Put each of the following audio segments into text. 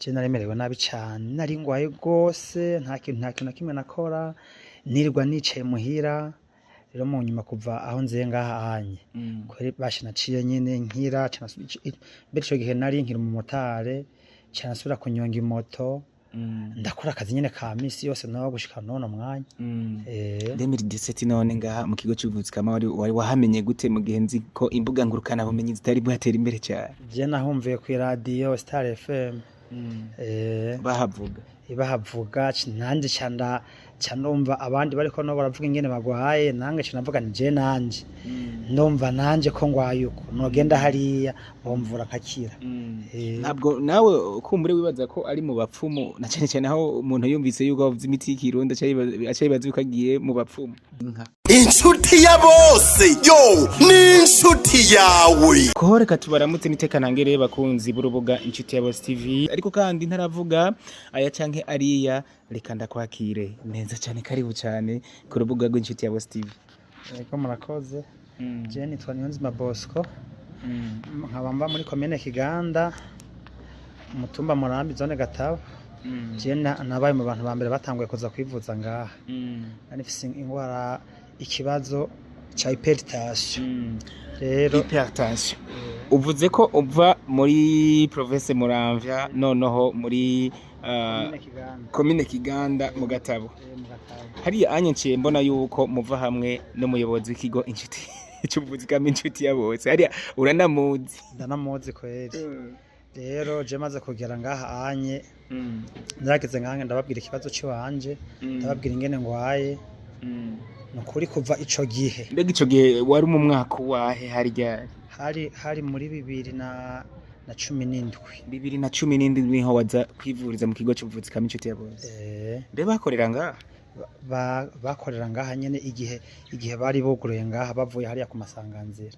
Je nari nabi cane, nari ngwaye gose, nta kintu na kimwe nakora, nirirwa nicaye muhira. Rero mu nyuma, kuva aho nziye ngaha anye, kweri basha naciye nyene nkira. Mbere ico gihe nari nkiri umumotari, ca nasubira kunyonga imoto, ndakora akazi nyene ka misi yose naho gushika none mwanya. 2017. None ngaha mu kigo c'ubuvuzi kama wari wahamenye gute, mu gihe nzi ko imbuga ngurukana bumenyi zitari bwatera imbere cyane? Je nahumviye kw'iradiyo Star FM. Bahavuga? Bahavuga, nanje ca ndumva abandi bariko nabo baravuga ingene bagwaye, nange ca navuga nti je nanje ndumva nanje ko ngwaye, uko nogenda hariya bomvura nkakira. Ntabwo nawe kumbure wibaza ko ari mu bapfumu, na cyane cyane aho umuntu yumvise yuko bavuze imiti y'ikirundi aca yibaza yuko agiye mu bapfumu. Inshuti ya bose yo ni inshuti yawe. Ko reka tubaramutse niteka ntangere, bakunzi b'urubuga Inshuti ya Bose TV. Ariko kandi ntaravuga aya canke ariya, reka ndakwakire neza cyane. Karibu cyane ku rubuga rw'Inshuti ya Bose TV. Yego, murakoze. Je nitwa Niyonzima Bosco, nkaba mba muri komine Kiganda, umutumba Murambi, zone Gatabo. Je nabaye mu bantu ba mbere batanguye kuza kwivuza ngaha. Nari mfise ingwara, ikibazo ca hypertension rero. Hypertension. Uvuze ko uva muri province Muramvya, noneho muri Komine Kiganda. Komine Kiganda, mu Gatabo. Mu Gatabo. Hariya anye nciye mbona yuko muva hamwe n'umuyobozi w'ikigo inshuti c'ubuvuzi kama Inshuti ya Bose. Hariya uranamuzi? Ndanamuzi kweri. Rero je maze kugera ngaha anye, narageze ngaha, ndababwira ikibazo ciwanje, ndababwira ingene ngwaye. Nukuri kuva ico gihe. Mbega ico gihe wari mu mwaka wahe, hari ryari? Hari muri 2017. 2017 niho waza kwivuriza mu kigo c'ubuvuzi kama Inshuti ya Bose? Eh. Mbe bakorera ngaha? Bakorera ngaha nyene igihe bari buguruye ngaha, bavuye hariya ku masanganzira.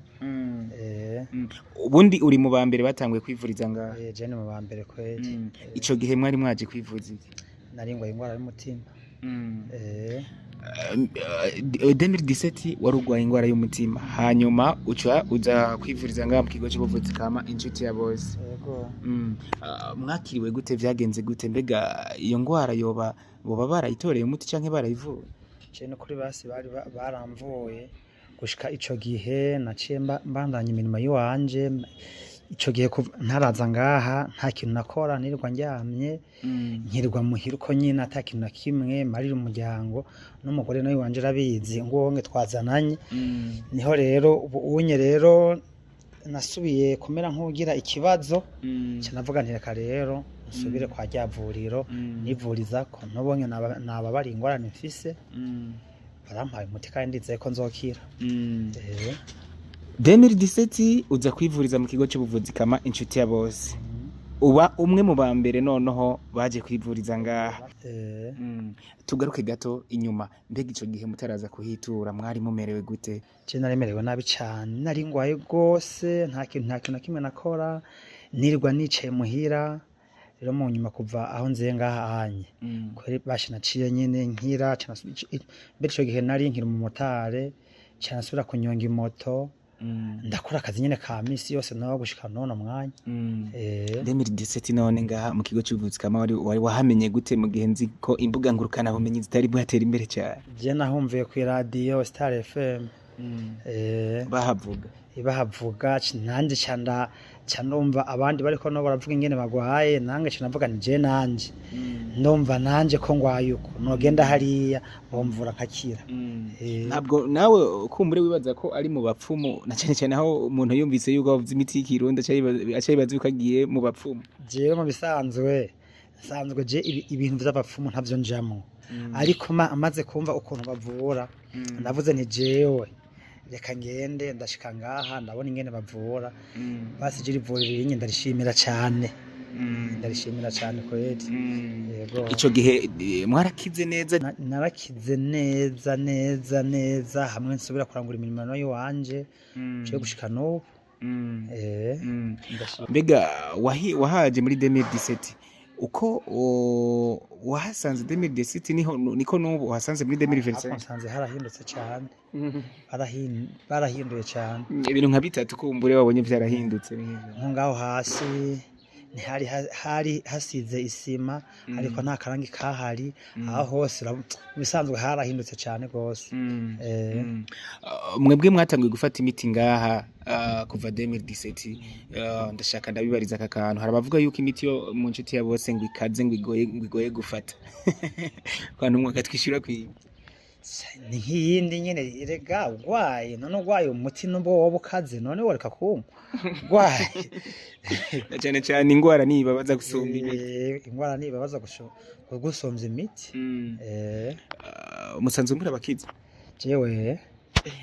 Ubundi uri mu ba mbere batanguye kwivuriza ngaha? Je ni mu ba mbere kweri. Ico gihe mwari mwaje kwivuza iki? Nari ngwaye ingwara y'umutima. 2017 wari urwaye ingwara y'umutima, hanyuma uca uza kwivuriza ngaha mu kigo c'ubuvuzi kama Inshuti ya Bose? Yego. Mwakiriwe gute? Vyagenze gute? Mbega iyo ngwara yoba boba barayitoreye umuti canke barayivuye? Je nukuri basi bari baramvuye. Gushika ico gihe naciye mbandanya imirimo yiwanje. Ico gihe ntaraza ngaha nta kintu nakora, nirirwa ndyamye, nkirirwa muhira uko nyine, ata kintu na kimwe marira umuryango, n'umugore nawe wanje arabizi nguwo twazananye. Niho rero ubu unye rero nasubiye kumera nk'ugira ikibazo, nca navuga nti reka rero nsubire kwa rya vuriro nivurizako, nubonye naba bari ingorane mfise, barampaye umuti kandi ndizeye ko nzokira. 2017 uza kwivuriza mu kigo c'ubuvuzi kama Inshuti ya Bose, uba umwe mu ba mbere noneho baje kwivuriza ngaha. Tugaruke gato inyuma. Mbega ico gihe mutaraza kuhitura mwari mumerewe gute? Je nari nabi cane, nari ngwaye gose, nta kintu na kimwe nakora, nirirwa nicaye muhira. Rero mu nyuma, kuva aho nziye ngaha anye, kweri basha naciye nyene nkira. Mbere ico gihe nari nkiri umumotari, ca nasubira kunyonga imoto, ndakora akazi nyene ka misi yose naho gushika none mwanya. 2017. None ngaha mu kigo c'ubuvuzi kama wari wahamenye gute, mu gihe nzi ko imbuga ngurukana bumenyi zitari bwatera imbere cyane? Je nahumviye kw'iradiyo Star FM. Bahavuga? Bahavuga, nanje ca ndumva abandi bariko nabo baravuga ingene bagwaye, nange ca navuga nti je nanje ndumva nanje ko ngwaye, uko nogenda hariya bomvura nkakira. Ntabwo nawe kumbure wibaza ko ari mu bapfumu, na cyane cyane aho umuntu yumvise yuko bavuze imiti y'ikirundi aca yibaza yuko agiye mu bapfumu? Jewe mu bisanzwe nsanzwe je ibintu vy'abapfumu ntavyo njamwo, ariko maze kumva ukuntu bavura, ndavuze nti jewe reka ngende. Ndashika ngaha, ndabona ingene bavura. Basi je ivuriro rinye ndarishimira cane, ndarishimira cane kweri. Yego. Ico gihe mwarakize neza? Narakize neza neza neza, hamwe nsubira kurangura imirimo nayo wanje je gushika n'ubu. Ndashima. Mbega wahaje muri 2017, uko wahasanze 2017 niho niko n'ubu uhasanze muri Ariko 2025? nsanze harahindutse cane. Barahinduye cane. Ibintu nka bitatu kumbure wabonye vyarahindutse ni nk'ivyo. Nko ngaho hasi Ntihari hari hasize isima, ariko nta karangi kahari. Aho hose mu bisanzwe harahindutse cane gose. Mwebwe mwatanguye gufata imiti ngaha kuva 2017. Ndashaka ndabibariza aka kantu. Hari abavuga yuko imiti yo mu Nshuti ya Bose ngo ikaze, ngo igoye gufata kantu, umwe akatwishyura kwiye. Ni nk'iyindi nyene erega. Ugwaye, none ugwaye umuti nubwo woba ukaze, none woreka kuwunywa ugwaye? Na cane cane ingwara nibabaza gusumba imiti. Ingwara nibabaza gusumvya imiti. Musanzwe muri abakiza? Jewe.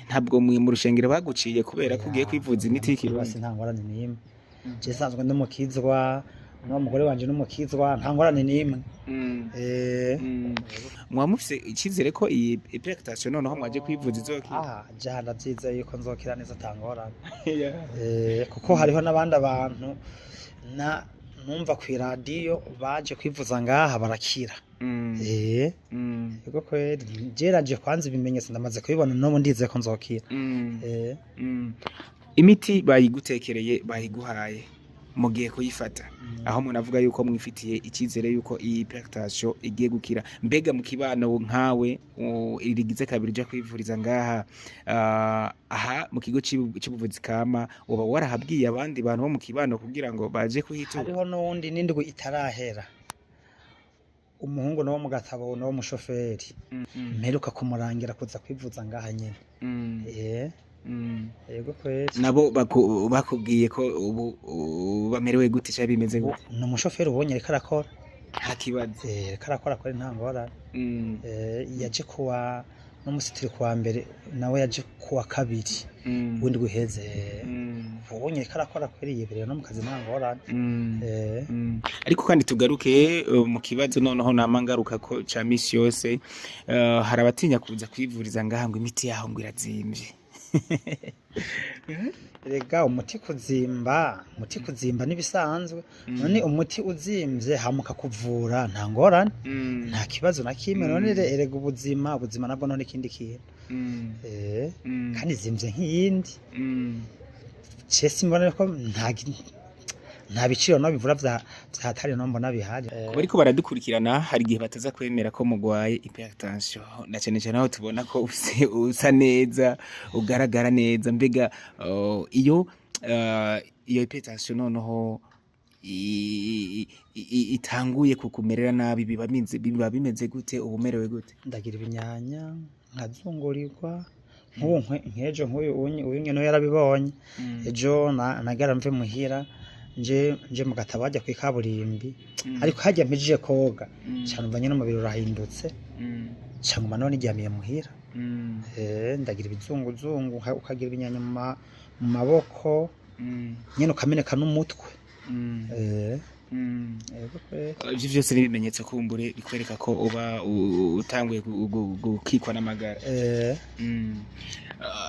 Ntabwo mwe mu rushengero baguciye kubera ko ugiye kwivuza imiti y'ikirundi? Basi, nta ngorane n'imwe. Je nsanzwe ndi umukizwa, n'uwo mugore wanje n'umukizwa, nta ngorane n'imwe. Mwaba mufise icizere ko iyi hypertension noneho mwaje kwivuza izokira? Ah, ja ndavyizeye yuko nzokira neza ata ngorane. Kuko hariho n'abandi abantu na numva kw'iradiyo baje kwivuza ngaha barakira. Yego kweri, jeraje kwanza ibimenyetso ndamaze kubibona, n'ubu ndizeye ko nzokira. Imiti bayigutekereye, bayiguhaye, mugiye kuyifata, aho umuntu avuga yuko mwifitiye icyizere yuko iyi hypertension igiye gukira. Mbega mu kibano nkawe rigize kabiri uja kwivuriza ngaha, aha mu kigo c'ubuvuzi kama, uba warahabwiye abandi bantu bo mu kibano kugira ngo baje kuhitura? Hariho n'uwundi n'indwi itarahera, umuhungu nawo mu gatabo, nawo mushoferi, mperuka kumurangira kuza kwivuza ngaha nyene. Yego kweri. Nabo bakubwiye ko ubu bamerewe gute cyangwa bimeze gute? Ni umushoferi, ubonye ariko arakora. Nta kibazo? Ariko arakora kweri, nta ngorane. Yaje kuwa n'umusi turi kuwa mbere, nawe yaje kuwa kabiri w'indwi iheze. Ubonye ariko arakora kweri, yibereye no mu kazi, nta ngorane. Ariko kandi tugaruke mu kibazo noneho nama ngaruka ko ca misi yose. Hari abatinya kuza kwivuriza ngaha ngo imiti yaho ngo irazimvye. Erega umuti kuzimba n'ibisanzwe. None umuti uzimvye hamuka kuvura, nta ngorane, nta kibazo na kimwe. None erega ubuzima nabwo none ikindi kintu. Kandi zimvye nk'iyindi. Ce simbona ko nta biciro no bivura vya vyatari no mbona bihari. Kuba ariko baradukurikirana, hari igihe bataza kwemera ko mugwaye hypertension, na cyane cyane aho tubona ko usa neza, ugaragara neza. Mbega iyo hypertension noneho itanguye kukumerera nabi, biba bimeze gute? Uba umerewe gute? Ndagira ibinyanya, nkazungurirwa. Nk'ubu nk'ejo, nk'uyu uyu nyene yarabibonye ejo, nagara mve muhira nje mu gatabo hajya kw'ikaburimbi, ariko hajya mpijije koga cane umva nyene umubiri urahindutse, ca nguma none niryamiye muhira. Ndagira ibizunguzungu, ukagira ibinyanya mu maboko nyene, ukameneka n'umutwe. Yego kweri. Ivyo vyose ni ibimenyetso kumbure bikwereka ko uba utanguye gukikwa n'amagara.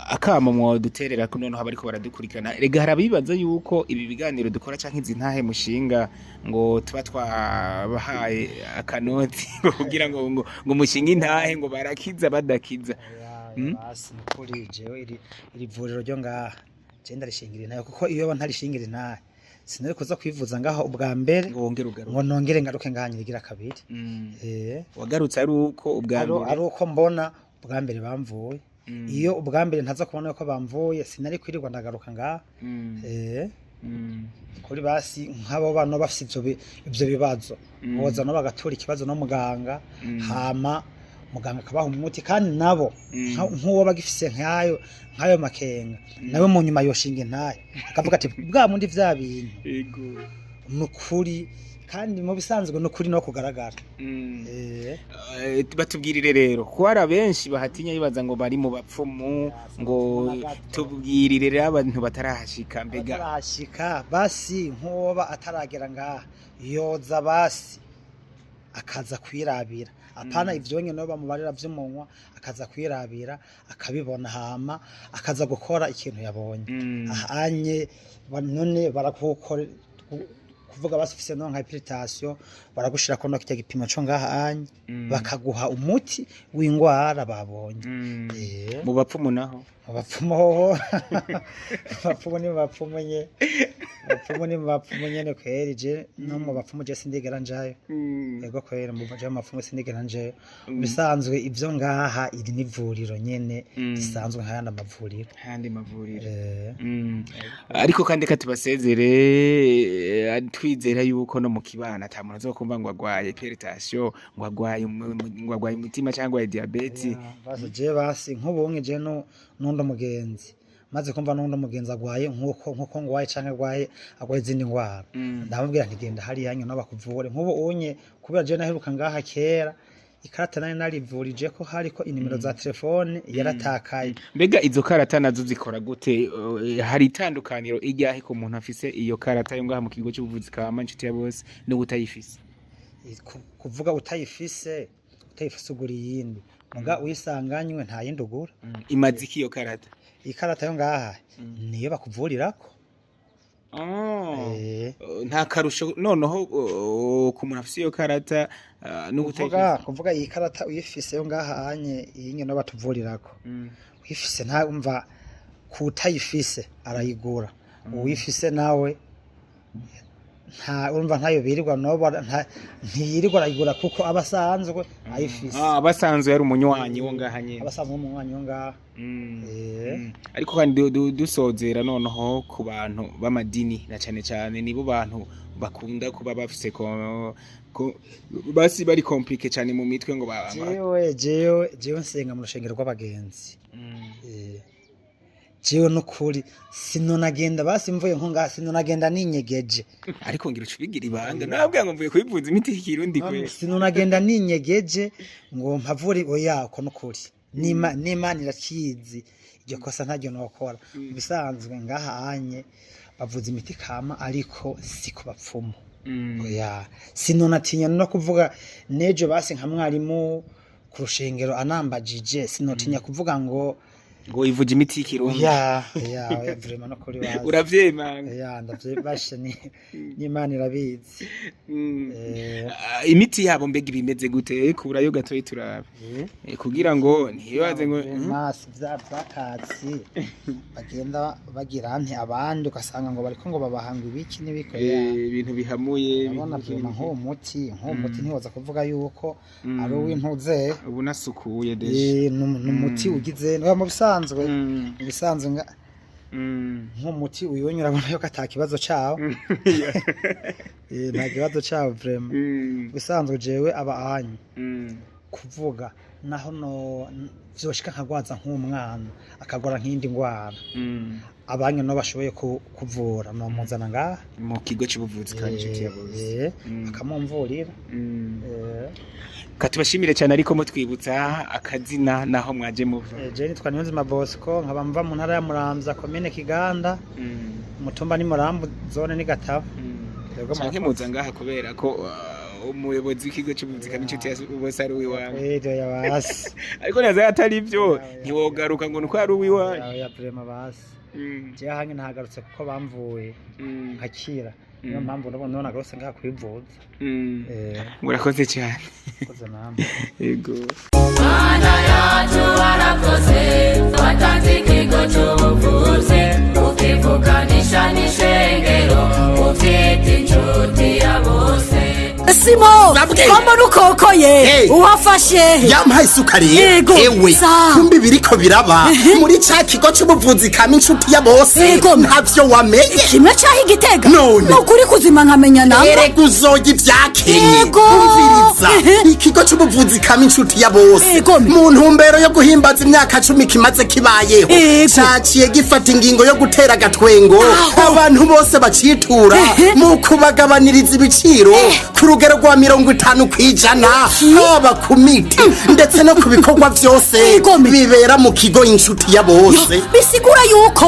Akamo mwoduterera ko noneho abariko baradukurikirana? Rega hari abibaza yuko ibi biganiro dukora canke izi ntahe mushinga ngo tuba twabahaye akanoti ngo kugira ngo mushinge intahe ngo barakiza badakiza. Oya, basi nukuri jewe iri vuriro ryo ngaha je ndarishingira intahe, kuko iyo ntarishingira intahe sinari kuza kwivuza ngaho ubwa mbere ngo wongere ugaruke, ngo nongere ngaruke ngaha nyirigira kabiri. Wagarutse ari uko ubwa mbere Ari uko mbona ubwa mbere bamvuye. Iyo ubwa mbere ntaza kubona ko bamvuye, sinari kwirirwa ndagaruka ngaha. Kuri basi nk'abo bana bafise ivyo bibazo, boza nabo bagatura ikibazo no muganga, hama muganga akabaha umuti. Kandi nabo nk'uwo bagifise nk'ayo makenga, nawe mu nyuma yoshinga intahe akavuga ati bwa mundi vya bintu nukuri, kandi mu bisanzwe nukuri no kugaragara. Batubwirire rero ko hari abenshi bahatinya bibaza ngo bari mu bapfumu, ngo tubwirire rero abantu batarahashika mbega. Atarahashika, basi nk'uwoba ataragera ngaha yoza basi akaza kwirabira, apana ivyo nyene bamubarira vy'umunwa, akaza kwirabira akabibona, hama akaza gukora ikintu yabonye. Ahanye none barakukora kuvuga basi ufise no nka hypertension, baragushirako no kirya gipimo co ngaha anye, bakaguha umuti w'ingwara babonye. Mu bapfumu naho? Mu bapfumu hoho, abapfumu ni mu bapfumu nye. Abapfumu ni mu bapfumu nyene kweri, je no mu bapfumu je sindigera njayo. Yego kweri, mu je mu bapfumu sindigera njayo. Bisanzwe ivyo ngaha, iri ni ivuriro nyene risanzwe nk'ayandi amavuriro. Handi mavuriro. Eh. Ariko kandi ka tubasezere, twizera yuko no mu kibana ata muntu azokumva ngo agwaye hypertension, ngo agwaye umutima cyangwa agwaye diabète. Basi je basi nk'ubunye je no nundi mugenzi, maze kumva n'undi mugenzi agwaye nkuko ngwaye canke agwaye izindi ndwara, ndamubwira nti: "Genda hariya nyene bakuvure." Nk'ubu unye kubera je naheruka ngaha kera, ikarata nari narivurije ko hariko inimero za telefone yaratakaye. Mbega izo karata nazo zikora gute? Hari itandukaniro iryahe ku muntu afise iyo karata yo ngaha mu kigo cy'ubuvuzi kama Inshuti ya Bose n'ubutayifise? Kuvuga utayifise ugura iyindi, muga uyisanganywe nta yindi ugura. Imaze iki iyo karata? Ikarata yo ngaha niyo bakuvurirako. Eh. Nta karusho noneho ku muntu afise iyo karata n'ubutayifise? Kuvuga iyi karata uyifise yo ngaha anye, iyi nyene batuvurirako, uyifise nta umva kutayifise arayigura, uwifise nawe nta urumva ntayo birirwa nobo ntiyirirwa arayigura kuko aba asanzwe ayifise. Ah, basanzwe yari umunywanyi wo ngaha nyene. Aba asanzwe umunywanyi wo ngaha. Eh. Ariko kandi dusozera noneho ku bantu b'amadini, na cane cane nibo bantu bakunda kuba bafise ko basi bari compliqué cane mu mitwe ngo Jewe nsenga mu rushengero rw'abagenzi. Eh. Jewe nukuri sinonagenda, basi mvuye nko ngaha sinonagenda ninyegeje. Ariko ngira ucubigira ibanga, nababwira ngo mvuye kwivuza imiti y'ikirundi kwe. Sinonagenda ninyegeje ngo mpavure, oya, uko nukuri n'Imana irakizi, iryo kosa ntaryo nokora. Mu bisanzwe ngaha anye bavuza imiti kama, ariko si ku bapfumu. Oya, sinonatinya no kuvuga nejo basi nka mwarimu ku rushengero anambajije, sinotinya kuvuga ngo ngo ivuja imiti y'ikirundi. Oya, oya, oya, vraiment no kuri bazi. Uravyemanga? Oya, ndavyebashe ni n'Imana irabizi. Eh. Ah, imiti yabo mbega ibimeze gute? Kurayo gatoyi turabe. Kugira ngo ntibaze ngo Masi vya vyakatsi bagenda bagira nti abandi ugasanga ngo bariko ngo babahanga ibiki n'ibiko. Ibintu bihamuye. Urabona ibintu vraiment nk'uwo muti ntiwoza kuvuga yuko ari uw'intuze. Ubu nasukuye déjà. Eh, n'umuti ugize no mu bisanzwe mu bisanzwe nk'umuti uyonye urabona yuko ata kibazo cawo. Eh, nta kibazo cawo vraiment. Mu bisanzwe jewe aba anyu kuvuga naho no vyoshika nkagwaza nk'umwana akagwara nk'iyindi ngwara, abanyu no bashoboye kuvura nomuzana ngaha. Mu kigo c'ubuvuzi kandi Inshuti ya Bose. Eh, bakamumvurira. Eh. Katubashimire cyane, ariko mutwibutsa akazina naho mwaje muva. Eh, je nitwa Niyonzima Bosco, nkaba mva mu ntara ya Muramvya, komine Kiganda, umutumba ni Murambu, zone ni Gatabo. Yego. Canke Murakoze. muza ngaha kubera ko umuyobozi w'ikigo c'ubuvuzi kandi Inshuti ya Bose ari uwiwanyu? Kweli, oya basi. Ariko naza atari ivyo Oya, oya. ntiwogaruka ngo nuko ari uwiwanyu. Oya, vraiment basi. Jewe hanye nahagarutse kuko bamvuye nkakira, niyo mpamvu nubona nagarutse ngaha kwivuza. Eh. Murakoze cyane. Murakoze namwe. Yego. Mana yacu warakoze, watanze ikigo cy'ubuvuzi ukivuganisha n'ishengero ubyita Inshuti ya Bose. Simo. Sabwe. Ko mbona ukokoye? Hey. Uwafashe? Yampaye isuka rero. Yego. Ewe. Sa. Kumbi biriko biraba muri ca kigo c'ubuvuzi kama Inshuti ya Bose. Yego. Ntavyo wamenye? Kimwe caho igitega? None. Nukuri kuzima nkamenya namba. Erega uzoya ivyakenye. Yego. Umviriza. Ikigo c'ubuvuzi kama Inshuti ya Bose, Yego. mu ntumbero yo guhimbaza imyaka 10 kimaze kibayeho, Yego. caciye gifata ingingo yo gutera agatwengo Aho. abantu bose bacitura mu kubagabaniriza ibiciro ku rugero rwa 50%, haba ku miti ndetse no ku bikorwa vyose Yego. bibera mu kigo Inshuti ya Bose. Bisigura yuko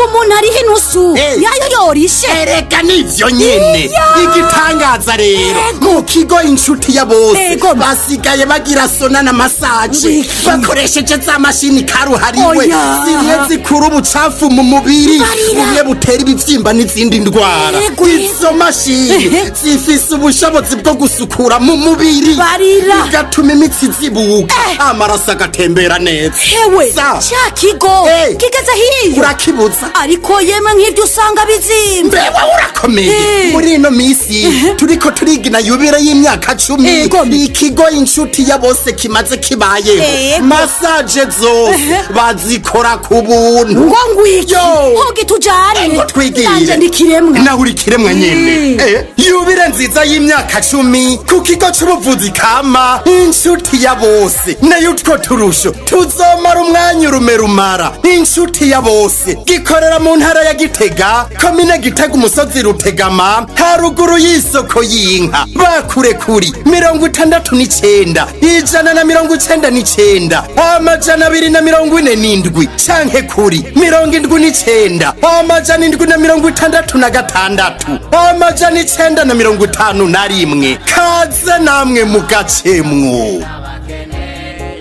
umuntu ariho inusu yayo yorishe. Erega nivyo nyene. Iya. Igitangaza rero, mu kigo Inshuti ya Bose. bose Ego. Basigaye bagira sauna na massage Wiki. bakoresheje za mashini karuhariwe Oya. zimwe zikura ubucafu mu mubiri, Barira. bumwe butera ibibyimba n'izindi ndwara. Ego. Izo mashini zifise ubushobozi bwo gusukura mu mubiri, Barira. bigatuma imitsi izibuka, amaraso agatembera neza. Hewe, Sa. ca kigo kigeze hiyo. Urakibuza. Ariko yemwe, nk'ivyo usanga bizimvye. Mbewe urakomeye. Muri ino misi turiko turigina yubile y'imyaka 10 ikigo Inshuti ya Bose kimaze kibayeho. Massage zose bazikora ku buntu. Ngo ngwiki? Yo. Hogi tujane. Ngo twigire. Nanje ndikiremwa. Nawe uri kiremwa nyene. Yubile nziza y'imyaka 10 ku kigo c'ubuvuzi kama Inshuti ya Bose, nayo utwo turusho tuzomara umwanya urume rumara. Inshuti ya Bose gikorera mu ntara ya Gitega, komine Gitega, umusozi Rutegama, haruguru y'isoko y'inka. Bakure kuri 69 199 247 canke kuri 79 766 951. Kaze namwe mugacemwo.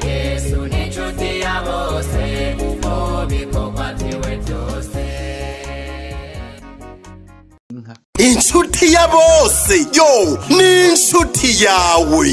Yesu ni inshuti ya bose mu bikorwa byiwe byose. Inshuti ya Bose yo ni inshuti yawe.